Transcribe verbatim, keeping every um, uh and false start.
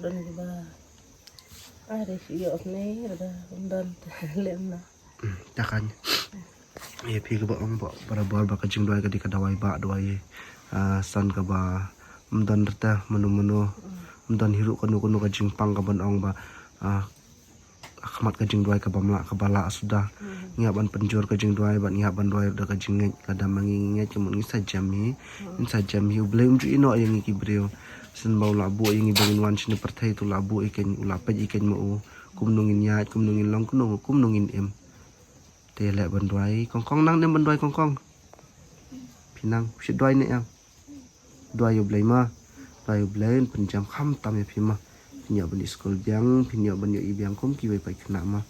Don kiba. Are shi yo ne da don lem na. Ta kan. Ïa phi kaba ong ba barabor ba ka jingduwai ka dei ka dawai ba duwai. Ah, san kaba ym don rta mano mano. Ym don hi ruh kano kano ka jingpang kaban ong ba. Ah, ha khmat ka jingduwai kaba mlah kaba lah suda. Ngi hap ban pynjur ka jingduwai bad ngi hap ban duwai da ka jingngeit, lada ma ngi ngi ngeit ka mut ngi sa jem hi. Ngin sa jem hi, U Blei um ju ïehnoh ïa ngi ki briew. Shen ba u la buh ïa ngi ba ngin wan shane pyrthei, te u la buh ïa kein, u la peit ïa kein ma u. Kumno ngin ïaid, kumno ngin long, kumno, kumno ngin im. Te leh ban duwai, Kongkong, nang ne em ban duwai, Kongkong? Phi nang, phi duwai ne em? Duwai ïa U Blei ma. Duwai ïa U Blei un pynjem khamtam ïa phi ma. Phin ïoh ban ïoh skul biang, phin ïoh ban ïoh i biang kum kiwei pat khynnah ma.